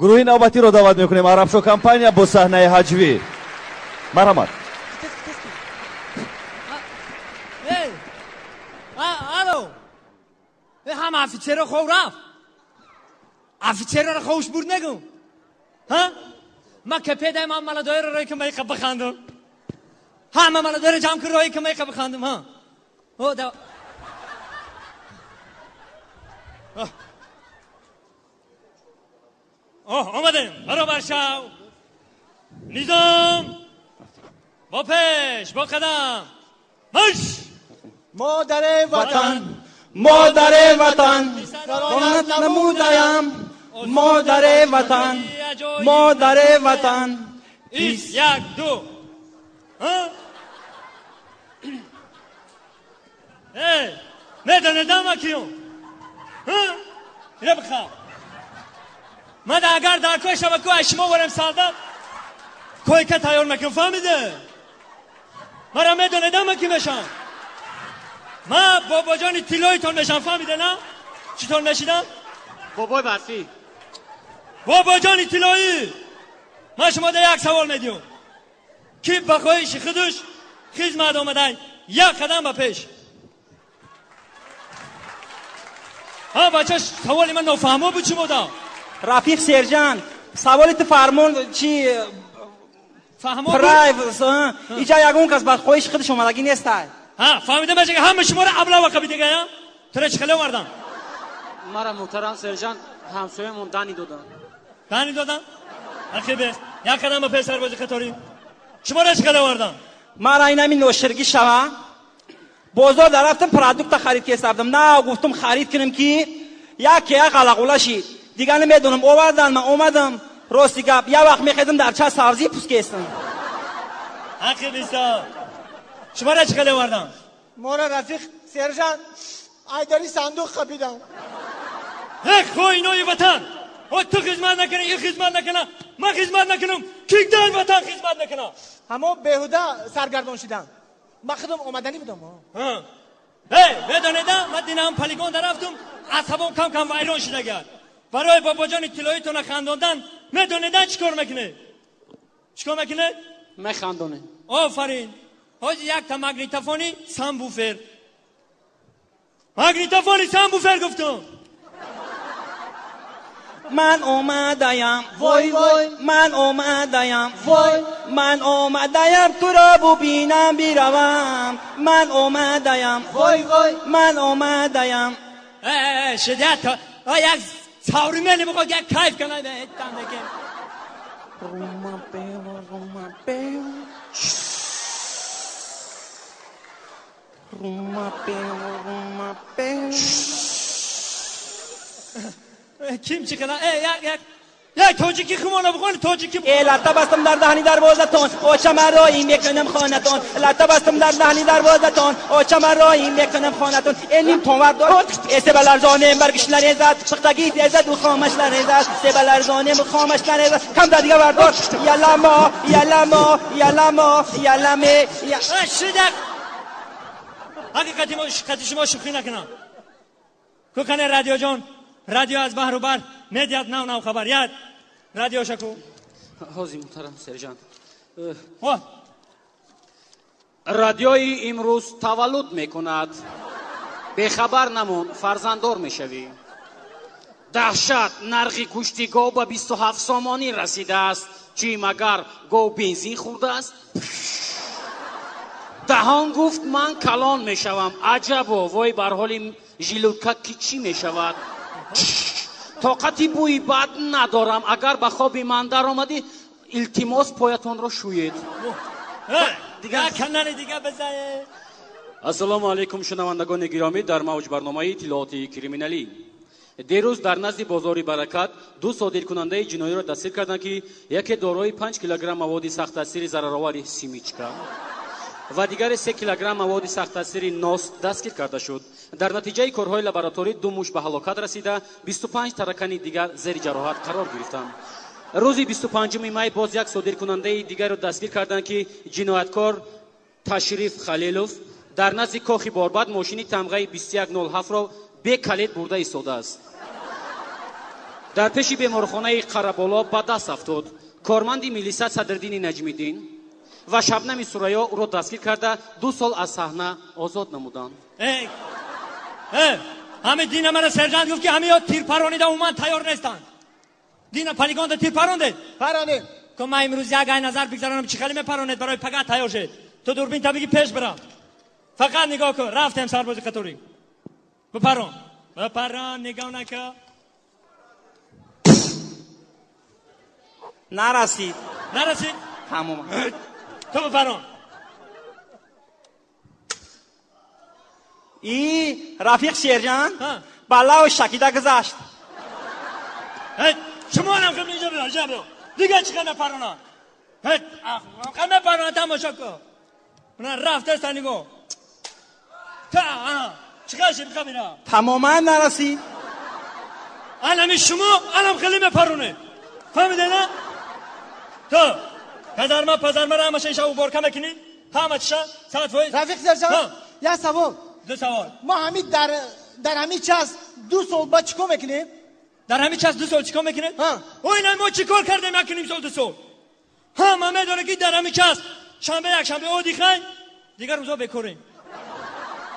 Гурӯҳи навбатиро даъват мекунем. Арабшо компания бо саҳнаи ҳаҷвӣ. Марҳамат. Алло, ҳама офитсерро хов рафт. Офитсерро ховш бурд нагум. Ма капедаем, ҳама маладоеро рои ки майқа бихандум. Ҳама маладоеро ҷамъ кун, рои ки майқа бихандум. Омадем. Баробар шав. Низом. Бо пеш, бо қадам. Марш! Модари ватан, модари ватан, саломат намудаям. Модари ватан, модари ватан. Як, ду. Эй, медонедам акиюм. Ина бихам. Ман агар дар кой шабаку аз шумо ворем солдат, койка тайёр мекунам, фаҳмиде? Мара медонедам ки мешам. Ман бобоҷони тиллоитон мешам, фаҳмиде на? Читон мешидам? Бобои барфӣ. Бобоҷони тиллоӣ. Ман шумо да як савол медиҳам. Ки ба хоҳиши худаш хизмат омадай, як қадам ба пеш. Ҳа бача, саволи ман нофаҳмо буд шумо да? Рафиқ сержант, саволи ту фармон чи фаҳмо? Прайв, иҷа ягон кас ба хоҳиши худаш омадагӣ нестай. Ҳа, фаҳмидам, бача, ҳама шуморо аблава қабидагая? Тура чӣ хеле овардам? Мара муҳтарам сержант ҳамсоямон дани додам. Дани додам? Ақибе, як қадам ба пеш сарбози қаторӣ. Шуморо чӣ хеле овардам? Мара инами ноширгӣ шава. Бозор дарафтам, продукта харид кесардам. На, гуфтум харид кунам ки яке як ғалағула шид. Дигар намедонам, овардан, ман омадам. Рости гап, як вақт мехезам дар ча сабзӣ пӯст кестам. Ақибиса. Шуморо чӣ хеле овардам? Мора рафиқ сержант айдари сандуқ қапидам. Эх, хоинои ватан! О, ту хизмат накунӣ, ин хизмат накуна, ман хизмат накунам, кигдан ватан хизмат накуна? Ҳамо беҳуда саргардон шидам. Ман худам омаданӣ будам. Эй, медонедам, ман динам полигон дарафтум, асабом кам-кам вайрон шидагар. Барои бобоҷони тиллоитона хандондан, медонедан чӣ кор мекунед? Чӣ кор мекунед? Механдонем. Офарин. Ҳоҷи якта магнитофони самбуфер. Магнитофони самбуфер гуфтум. Ман омадаям, вой вой, ман омадаям, вой, ман омадаям туро бубинам биравам. Ман омадаям, вой вой, ман омадаям. Э, шидят, як савримени бихо, як кайф кунам, там деке. Рума пева, рума пева. Рума пева, рума пева. Ким чӣ қадар? Э, як, як, як тоҷикӣ хумона бихони, тоҷикӣ бихон. Э, латта бастам дар даҳни дарвозатон, очама роӣ мекунам хонатон. Латта бастам дар даҳни дарвозатон, очама роӣ мекунам хонатон. Э, ним тонвар дор, э, себаларзонем баргиш нарезад, пухтагӣ тезад у хомаш нарезад. Себаларзонем хомаш нарезад. Кам да дига вардор. Яламо, яламо, яламо, яламе. Э, шидак. Ҳақиқати мо, қати шумо шӯхӣ накунам. Кукане радиоҷон, радио аз баҳру бар медиҳад нав нав хабар. Яд радио шаку. Ҳозир муҳтарам сержант. Радиои имрӯз таваллуд мекунад. Бехабар намон, фарзанддор мешавӣ. Даҳшат, нархи гӯшти гов ба 27 сомонӣ расидааст. Чӣ магар гов бензин хӯрдааст? Даҳон гуфт ман калон мешавам. Аҷабо, вой бар ҳоли жилутка ки чӣ мешавад? Тоқати бӯи бад надорам. Агар ба хоби ман даромадӣ, илтимос поятонро шӯед. Канали дига бизае. Ассалому алайкум, шунавандагони гиромӣ, дар мавҷ барномаи иттилооти криминалӣ. Дирӯз дар назди бозори Баракат ду содиркунандаи ҷиноиро дастгир карданд, ки яке дорои 5 килограмм маводи сахттаъсири зараровари симичка ва дигаре 3 килограмм маводи сахттаъсири нос дастгир карда шуд. Дар натиҷаи корҳои лабораторӣ ду муш ба ҳалокат расида, 25 таракани дигар зери ҷароҳат қарор гирифтанд. Рӯзи 25 май боз як содиркунандаи дигарро дастгир карданд, ки ҷинояткор Ташриф Халилов дар назди кохи Борбад мошини тамғаи 2107-ро бе калид бурда истодааст. Дар пеши беморхонаи Қараболо ба даст афтод. Корманди милиса Садриддини Наҷмиддин ва Шабнами Сурайё ӯро дастгир карда, 2 сол аз саҳна озод намуданд. Ҳами дина мара сержант гуфт, ки ҳамиё тирпаронида умуман тайёр нестанд. Дина полигонда тир парондед? Паронем. Ко ман имрӯз як ай назар бигзаронам, чӣ хеле мепаронед, барои пага тайёр шед. Ту дурбин та биги, пеш бирам, фақат нигоҳ кун. Рафтем, сарбози қаторӣ, бипарон, бипарон, нигоҳ накун. Нарасид. Нарасид. Тамом. Ту бипарон. И рафиқ сержант, баллао шакида гузашт. Шумонам хел инҷа биё, инҷа биё. Дига чӣ хел мепаронанд? Хел мепаронанд, тамошо кун. Мана рафтеста, нигоҳ та, ана чӣ хел шид хабира. Тамоман нарасид. Анами шумо анам хеле мепаронед, фаҳмиде на? Ту казарма пазармара ҳамаша иша уборка мекунӣ, ҳама чиша 100%. Рафиқ сержант, як савол. Ду савол. Мо ҳами дар ҳами час 2 сол ба чӣ кор мекунем? Дар ҳамин час 2 сол чӣ кор мекунед? Ой, на, мо чӣ кор кардем 1.5 сол, 2 сол? Ҳама медонад, ки дар ҳамин час шанбе, якшанбе отдыхай, дигар рӯзо бекорем.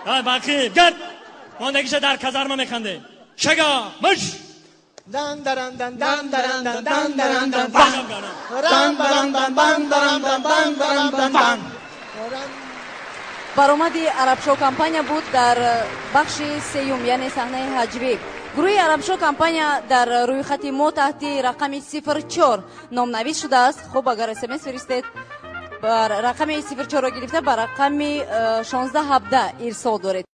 Бақи гард мондагиша дар казарма механдем. Шага мыш. Дан даран дан дан даран дан дан даран дан бан ран баран дан бан даран дан бан даран дан бан. Баромади Арабшо компания буд дар бахши сеюм, яъне саҳнаи ҳаҷвӣ. Гурӯҳи Арабшо компания дар рӯйхати мо таҳти рақами 04 номнавис шудааст. Хуб, агар смс фиристед, рақами 04-ро гирифта ба рақами 1617 ирсол доред.